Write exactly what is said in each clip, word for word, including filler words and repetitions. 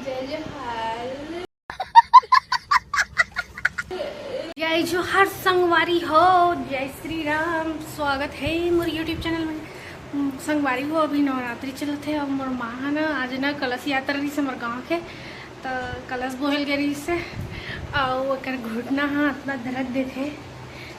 जय जोहार। जय जोहार संगवारी हो, जय श्री राम। स्वागत है मोर YouTube चैनल में। संगवारी हो, अभी नवरात्रि चलत है और मोर माँ ह ना, आज ना कलश यात्रा रहिस हमर गाँव के, त कलश बोहल गे रहिस हे, अउ ओकर घुटना ह अतना दर्द देथे,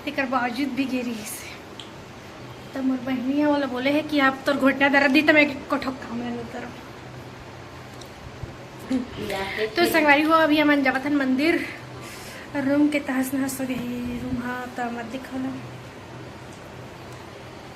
तेकर बावजूद भी गे रहिस हे। त मोर बहिनी ह ओला बोले हे कि अब तोर घुटना दर्द दी, त मैं एको ठोक काम नहीं करब। तो संगवारी हो, अभी हमन जावत हन मंदिर। रूम के तहस नहस हो गए रूम हा, त मत दिखाना।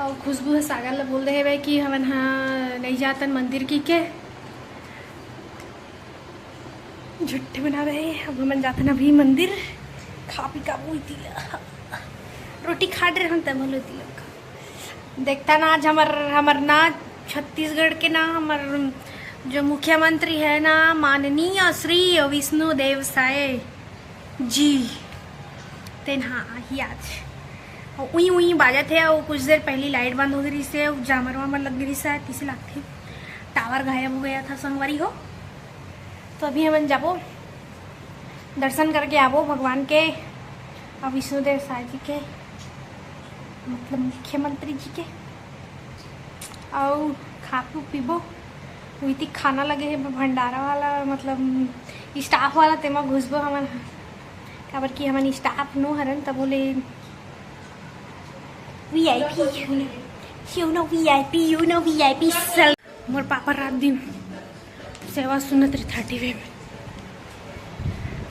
अउ खुशबू ह सागर ला बोल दे हे कि हमन हा नहीं जातन मंदिर की के। झूठे बना रहे। अब हमन जातन अभी मंदिर, खा पी का बोल तिला रोटी खा रहे हम तब बोलो तिलक। देखता ना, आज हमर, हमर ना छत्तीसगढ़ के ना, हमर जो मुख्यमंत्री है ना, माननीय श्री विष्णु देव साय जी, तेन हा आही आज। अउ उई उई बाजत हे, अउ कुछ देर पहली लाइट बंद हो गई से, अउ जामर वामर लग गई से, किसे लगथे टावर गायब हो गया था संगवारी हो। तो अभी हमन जाबो, दर्शन करके आबो भगवान के, अउ विष्णुदेव साय जी के, मतलब मुख्यमंत्री जी के, अउ खाबो पीबो। उइती खाना लगे हे भंडारा वाला, मतलब स्टाफ वाला, तेमा घुसबो हमन, काबर कि हमन स्टाफ नो हरन, तब बोले VIP, you know, you know VIP, you know VIP. Mor papa रात दिन सेवा सुनत रहिथे टीवी में।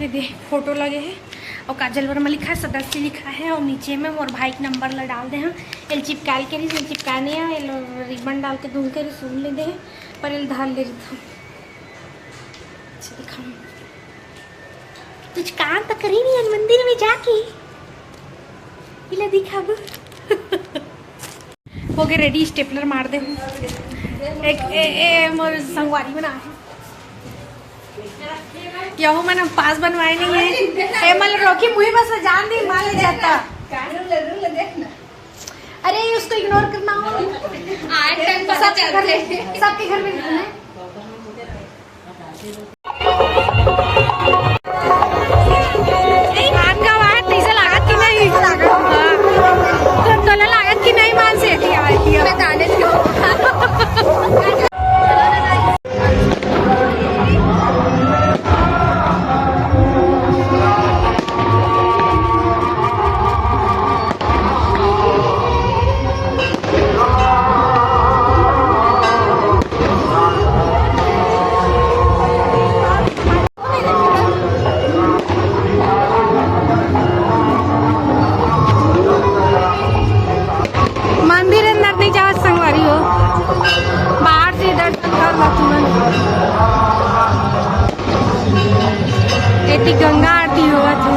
ये दे फोटो लगे हे, अउ काजल वर्मा लिखा है, सदस्य लिखा है, अउ नीचे में मोर भाई के नंबर ला डाल दे हन। एल चिपकाल के रहिस, एल चिपकाने, एल रिबन डाल के दूंग के रहिस, सुन ले दे, पर एल धार ले रहिथन। अच्छा, दिखाऊं। कुछ काम तो करी नहीं है मंदिर में जाके। इला दिखाबो। हो गए रेडी, स्टेपलर मार दे हूँ। एक ए, ए, मोर संगवारी बना है। यहू मन पास बनवाए नहीं है। ए, मल रोकी मुही बस जान दी, मान ले जाता। अरे, उसको इग्नोर करना हो। आज तक पता सबके घर में, चलते। सबके घर में है। ए, मान गाँव आए, तइसे लागत कि नहीं? हाँ। तो तोला लागत कि नहीं, मान से एती आए कि अब। मैं जाने क्यों? मंदिर अंदर नहीं जावत संगवारी हो, बाहर से दर्शन कर लो तुमन। एती गंगा आरती होवत हे।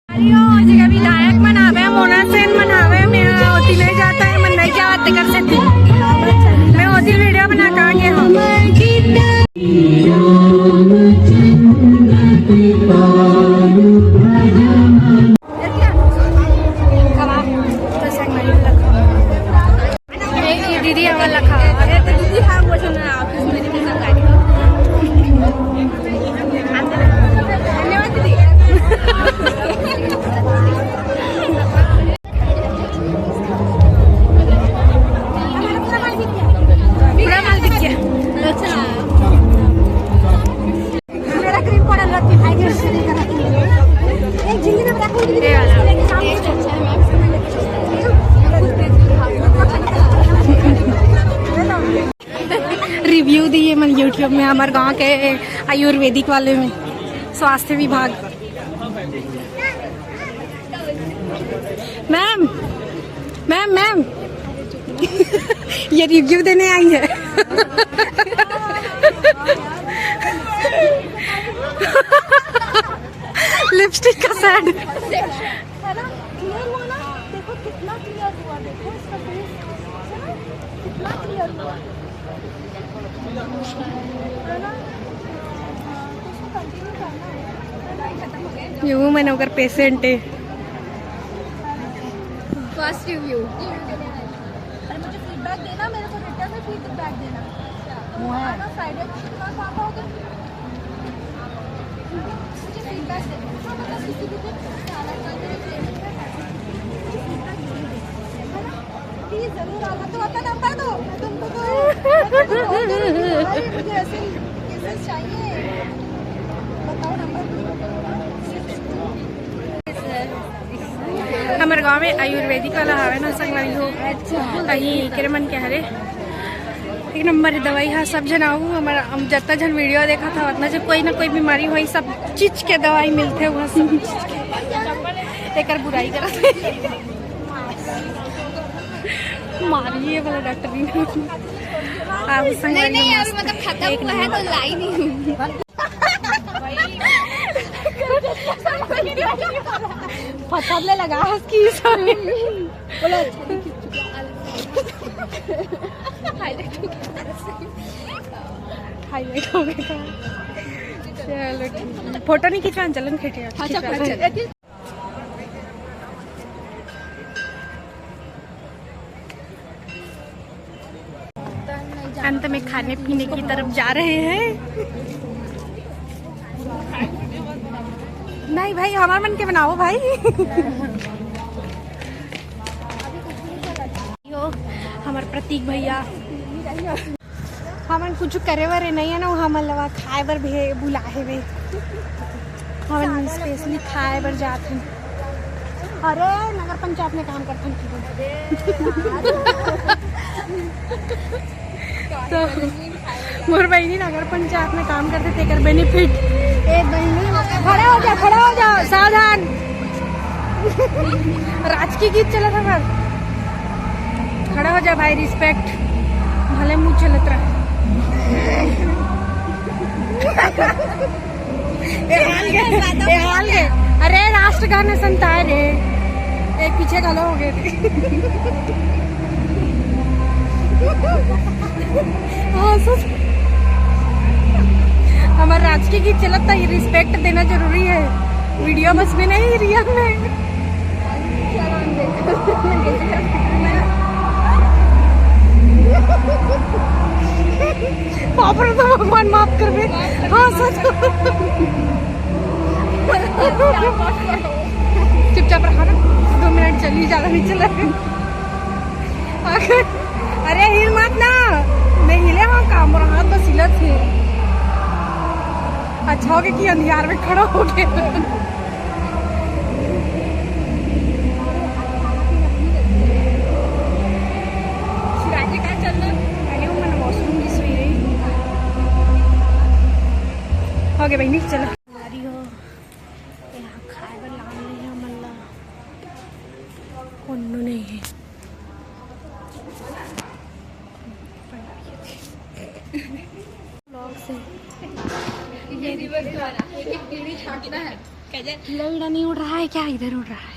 अरे ओ, जेकर विधायक मन आवे, मोना सेन मन आवे, मैं ओती नहीं जाता है, मन नहीं जावत तेकर सेती। मैं ओती वीडियो बना के आगे हूँ। में हमर गांव के आयुर्वेदिक वाले में स्वास्थ्य विभाग। मैम, मैम, मैम, ये रिव्यू देने आई है। लिपस्टिक का सैड। है ना? क्लियर हुआ ना? देखो कितना क्लियर हुआ, देखो इसका फेस, है ना? कितना क्लियर हुआ। ये वो मैंने ओकर पेशेंट है। First review. अरे मुझे फीडबैक देना, मेरे को रिटर्न में फीडबैक देना। तो आना फ्राइडे को, तुम्हारा काम होगा। मुझे फीडबैक देना। हाँ, मतलब किसी भी दिन आना, कल मेरी ट्रेनिंग है, मुझे फीडबैक जरूर देना। है ना? प्लीज जरूर आना। तो अपना नंबर दो, मैं तुमको दो, मैं तुमको कॉल करूंगी। भाई, मुझे ऐसे केसेस चाहिए। बताओ नंबर। हमर गांव में आयुर्वेदिक वाला हवे ना, संगवारी हो। अच्छा। ताही एकरे मन के हरे। एक नंबर दवाई हा, सब झन आऊ। हमर, हम जत्ता झन वीडियो देखा था, उतना जब कोई ना कोई बीमारी होई, सब चीज के दवाई मिलथे, वहाँ सब चीज के। एकर बुराई करत हे। मारी ये वाला डॉक्टर भी। आप संग नहीं, नहीं, यार, मतलब, खत्म हुआ है तो लाई नहीं हूँ। पता ले लगा उसकी। बोलो, अच्छा, नहीं, खींच चुका। हाईलाइट हो गया। चलो, ठीक है। फोटो नहीं खिंचवा, चलन खिंचवा। अच्छा, अच्छा। अंत में खाने पीने की तरफ जा रहे हैं। नहीं भाई, हमार मन के बनाओ भाई। यो, हमार प्रतीक भैया। हमन कुछ करे वरे नहीं है ना, हमन लवा खाए बर भी बुलाए वे। हमन स्पेशली खाए बर जात हन। अरे, नगर पंचायत में काम करथन। तो मोर बहिनी नगर पंचायत में काम करथे, तेकर बेनिफिट। ए बहिनी, खड़ा हो जा, खड़ा हो जा, सावधान। राजकीय गीत चलत हे। खड़ा हो जा भाई, रिस्पेक्ट। भले मुंह चलत रहा। ए हाल के, ए हाल के। अरे, राष्ट्रगान सुनता है रे। एक पीछे घलो हो गए थे। हाँ, सच। हमार राजकीय गीत चलत था, ये रिस्पेक्ट देना जरूरी है। वीडियो बस में नहीं, रियल में। बाप रे, तो भगवान माफ करबे। हाँ, सच। चुपचाप रहा ना, दो मिनट चली, ज्यादा नहीं चला। अरे हिल मत ना, मैं हिले वहाँ काम रहा, हाथ बस हिलत हे। अच्छा हो गया कि अंधियार में खड़ा हो गया। शिराजे का चलना? अरे वो मन वॉशरूम की सुई रही। हो गया बहनी, चलो। आ रही हो। यहाँ खाए बर लान ले हे हमन ला। कोनो नहीं है। Vlog से। ये रिवर्स वाला, एक एक पीढ़ी छाटना है। कीड़ा वीड़ा नहीं उड़ रहा है क्या? इधर उड़ रहा है।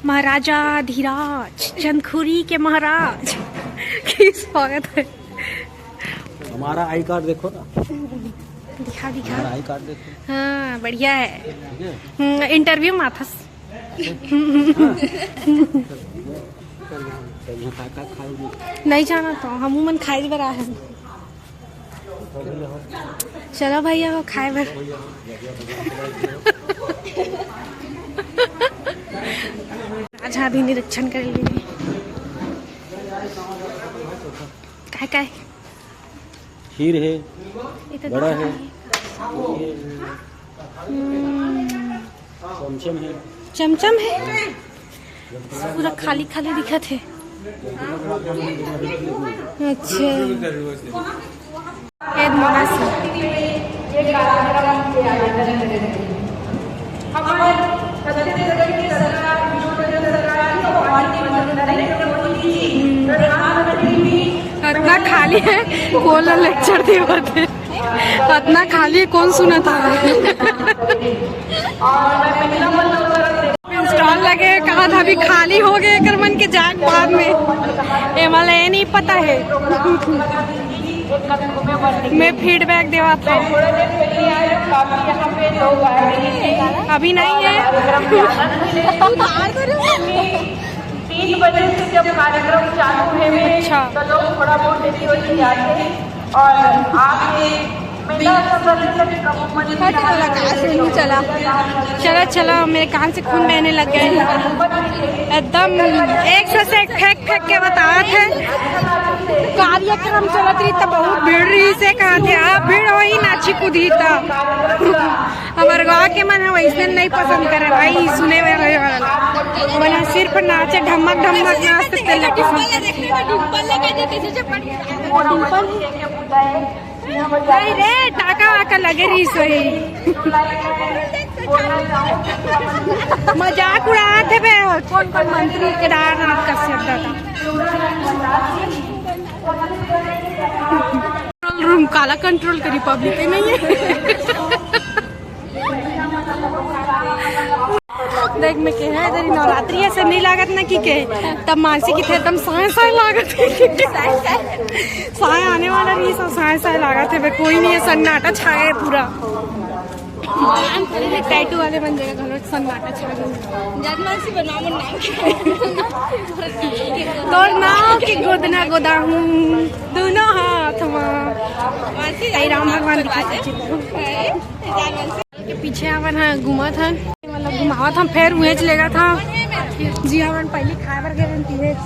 महाराजा धीराज चंदखुरी के महाराज की स्वागत है। हमारा आई कार्ड देखो ना। दिखा, दिखा। हमारा आई कार्ड देखो। हाँ, बढ़िया है। ठीक है। हम्म, इंटरव्यू में आथस। हाँ। चल, यहाँ का, का खाओगे? नहीं जाना तो हम मन खाए बर आए हैं। चलो भैया, वो खाए बर। आज हाँ भी निरीक्षण कर लेंगे। काय, काय? खीर है, ये तो बड़ा दिखा है। नहीं। हम्म। चमचम है। चमचम है? पूरा खाली खाली दिखत है। अच्छा। ए, मोला से। अतना खाली हे, कोन ला लेक्चर देवत हे? अतना खाली हे, कोन सुनत हे? स्टॉल लगे, कहा था अभी खाली हो गए, एकर मन के जाए बाद में। ए, मला ये नहीं पता है। मैं फीडबैक देवा था। अभी नहीं है। तीन बजे से जब कार्यक्रम चालू है, अच्छा। तो लोग थोड़ा बहुत देरी हो जाते हैं। और आपके मेला सफर से कभी कम उम्र की चला, चला, चला, मेरे कान से खून बहने लग गए। एकदम एक से, से फेंक, फेंक के बतावत हे। कार्यक्रम चलत रही त बहुत भीड़ रही से कहा थे, आप भीड़ हो ही ना चिकुदी त। हमर गाँव के मन ह वैसे नहीं पसंद करे भाई, सुने वाले वाला। मन ह सिर्फ नाचे, ढमक ढमक नाचते तेला पसंद। डिम्पल लगा दे, कैसे चपड़ गया। डिम्पल। नहीं रे, टाका वाका लगे रही सही। मजाक उड़ात हे बे, कौन कौन मंत्री केदारनाथ का सिर दादा। कंट्रोल रूम काला कंट्रोल करी, पब्लिक ही नहीं है। देख, मैं कहे, इधर नवरात्रि ऐसे नहीं लागत ना कि के, तब मानसी की थे, एकदम साय साय लागत हे। साय आने वाला नहीं, सब साय साय लागत हे बे, कोई नहीं है, सन्नाटा छाया है पूरा। टैटू वाले मन जगह घलो सन्नाटा छा गया। जब मानसी बनवा मन नाम के। तोर नाम के गोदना गोदा हूँ, दोनों हाथ में। मानसी राम भगवान दिखा। के पीछे हमन ह घूमत हन, मतलब घुमावत हम, फेर उहेंच लेगत हन। जी, हमन पहली खाए बर गए रहन तिहेच।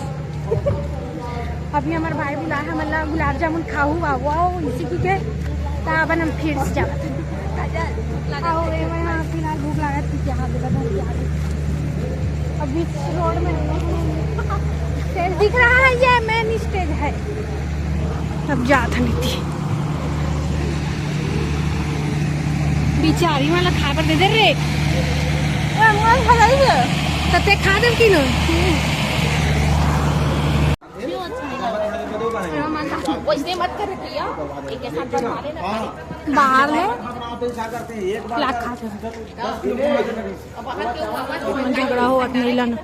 अभी हमर भाई बुलाए, हमन ला गुलाब जामुन खाहू, आओ, आओ, इसी की के, त अपन हम फिर से जावत हन। आओ, ए, मैं यहाँ फिलहाल भूख लागत थी, क्या हाल होगा, क्या हाल होगा। अभी रोड में दिख रहा है, ये मेन स्टेज है। अब जात हन इति। बिचारी वाला खाए बर दे दे रे। ए, मोर भलाई है। त ते खा देव कि न? वैसे मत कर दिया, एक साथ बनवा लेना। बाहर ले। लाख खा दे। झगड़ा होवत नहीं ला ना।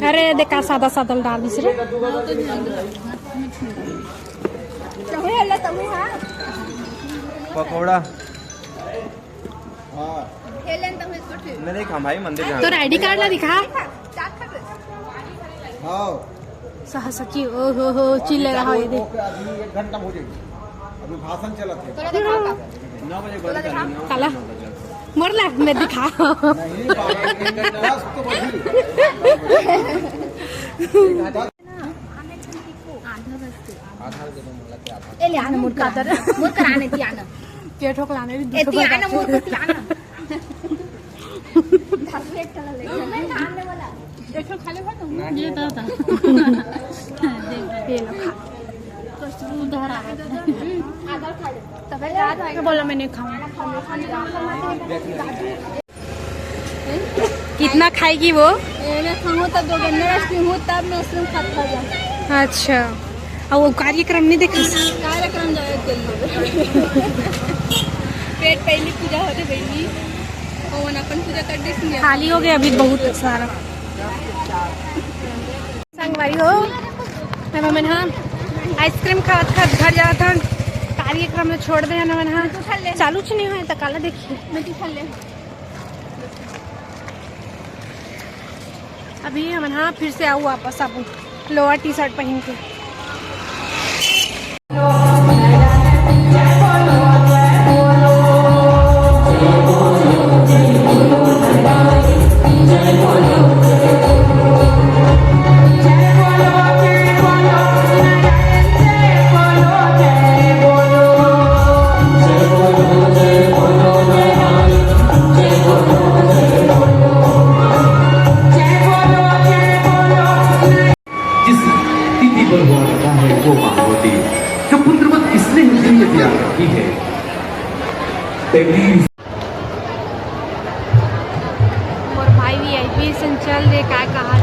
अरे देखा, सादा सादा डाल दिस रे। पकौड़ा। मैं नहीं खाऊं भाई, मंदिर जाना। तोर आईडी कार्ड ला दिखा। हाँ। सह सची, ओ हो हो, चिल्ले रहा है, देख। अभी एक घंटा हो जाएगी, अभी भाषण चलत है। नौ बजे बंद कर देंगे। काला, मोर ला, मैं दिखा। नहीं, बाबा, दस तो बजी। ए, ले आना, मोर करा, मोर करा ने, ती आना। के ठोक लाने भी ए, ती आना, मोर करा, ती आना। ये दादा। ये लो खा। उधर आ। तबे जा भाई। बोला मैंने खाऊं। कितना खाएगी वो? ये मैं खाऊं तब दो गन्ने रस पीऊं, तब मैं आइसक्रीम खात खा जा। अच्छा, अब वो कार्यक्रम नहीं देखी? कार्यक्रम जावे के लिए। पेट पहली पूजा होते बहनी, पवन अपन पूजा कर दे। खाली हो गया अभी बहुत सारा। संगवारी हो, अब हमन ह आइसक्रीम खात खात घर जात हन। कार्यक्रम ल छोड़ दे हन हमन ह। चालू च नहीं होय त काला देखी। अभी हमन ह फिर से आऊ वापस आबू लोअर टी शर्ट पहन के। मोर भाई वीआईपी संचल रे, काय कहा।